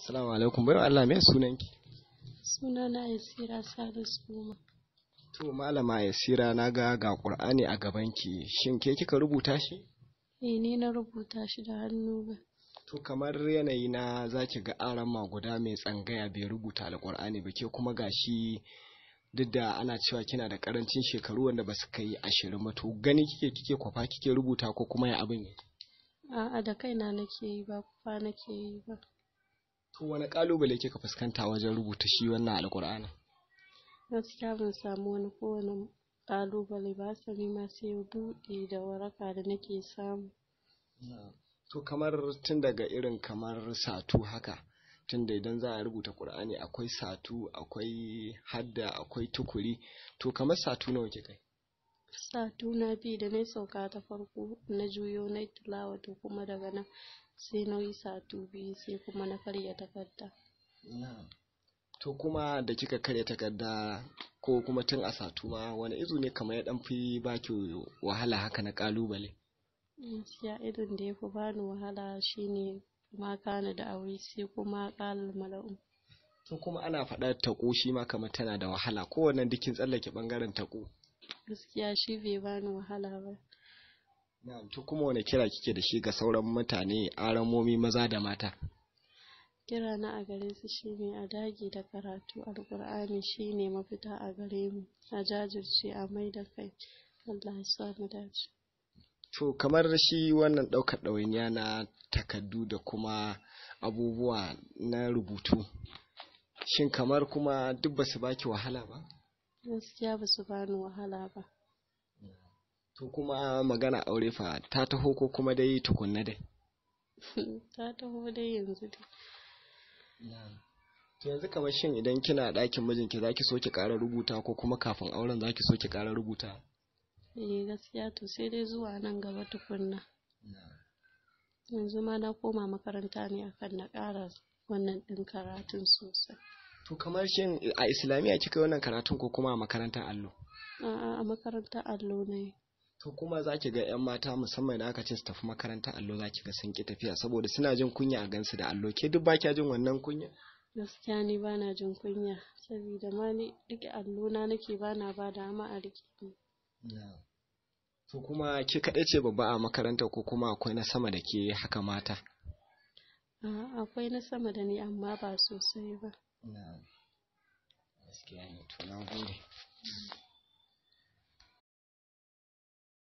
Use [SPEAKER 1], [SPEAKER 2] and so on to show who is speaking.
[SPEAKER 1] Assalamu alaikum, baiwa Allah, me sunanki?
[SPEAKER 2] Sunana Yasira Salisu Umar.
[SPEAKER 1] To Malama Yasira, na ga ga Qur'ani a gabanki, shin ke kika rubuta shi?
[SPEAKER 2] Eh, ni na rubuta shi da hannu ba.
[SPEAKER 1] To kamar yanayi na zaki ga aramma guda mai tsangaya bai rubuta Alƙur'ani ba, ke kuma gashi duk da ana cewa kina da karancin shekaru wanda ba su kai 20 ba, to gani kike kike kwafa kike rubuta ko kuma ya abin yake?
[SPEAKER 2] A'a, da kaina nake yi, ba kwafa nake yi ba.
[SPEAKER 1] To wani kalubale kika fuskanta wajen rubuta shi wannan Alƙur'ani?
[SPEAKER 2] Gaskiya ban samu wani kowane ƙalubale ba, hasali ma sai buɗi da waraka da nake samu.
[SPEAKER 1] To kamar tun daga irin kamar satu haka, tunda idan za a rubuta Qur'ani akwai satu, akwai hadda, akwai tukuri, to kamar satu nawa kika yi?
[SPEAKER 2] Satu na biyu da na sauka ta farko, na juyo na tilawa, to kuma daga nan sai na yi satu 2, sai kuma na karya takarda.
[SPEAKER 1] To kuma da kika karya takarda ko kuma tun a satu ma, wani izu ne kamar ya dan fi baki wahala haka na kalubale?
[SPEAKER 2] Gaskiya irin da ya fi bani wahala shine ma kana da aure, sai kuma ƙalal mala'u.
[SPEAKER 1] To kuma ana faɗar taƙo shi ma kamar tana da wahala, kowannen dukkin tsallake ɓangaren taƙo.
[SPEAKER 2] Gaskiya shi bai bani wahala ba.
[SPEAKER 1] Na'am, to kuma wani kira kike da shi ga sauran mutane aramomi maza da mata?
[SPEAKER 2] Kira na a gare su shine a dage da karatu, Alƙur'ani shine mafita a gare mu, a jajirce, a mai da kai, Allah ya sa mu dace.
[SPEAKER 1] To kamar shi wannan ɗaukar ɗawainiya na takardu da kuma abubuwa na rubutu, shin kamar kuma duk basu baki wahala ba?
[SPEAKER 2] Gaskiya basu bani wahala ba.
[SPEAKER 1] To kuma magana aure fa, ta taho ko kuma dai tukunna dai?
[SPEAKER 2] Ta taho dai yanzu dai.
[SPEAKER 1] To yanzu kamar shin idan kina ɗakin mijinki zaki so ki ƙara rubuta, ko kuma kafin auren zaki so ki ƙara rubuta?
[SPEAKER 2] Eh gaskiya to sai dai zuwa nan gaba tukunna. Yanzu ma na koma makaranta ne akan na ƙara wannan ɗin karatun sosai.
[SPEAKER 1] To kamar shin a Islamiyya kika yi wannan karatun ko kuma a makarantar allo?
[SPEAKER 2] A'a, a makarantar allo ne.
[SPEAKER 1] To kuma zaki ga 'yan mata musamman da aka ce su tafi makarantar allo zaki ga sun ƙi tafiya saboda suna jin kunya a gansu da allo. Ke duk ba kya jin wannan kunya?
[SPEAKER 2] Gaskiya ni bana jin kunya, saboda ma ni riƙe allo na nake, bana ba da ma a riƙe ni.
[SPEAKER 1] To kuma ke kaɗai ce babba a makaranta ko kuma akwai na sama da ke haka mata?
[SPEAKER 2] A'a, akwai na sama da ni amma ba sosai ba.
[SPEAKER 1] Gaskiya ne, to na gode.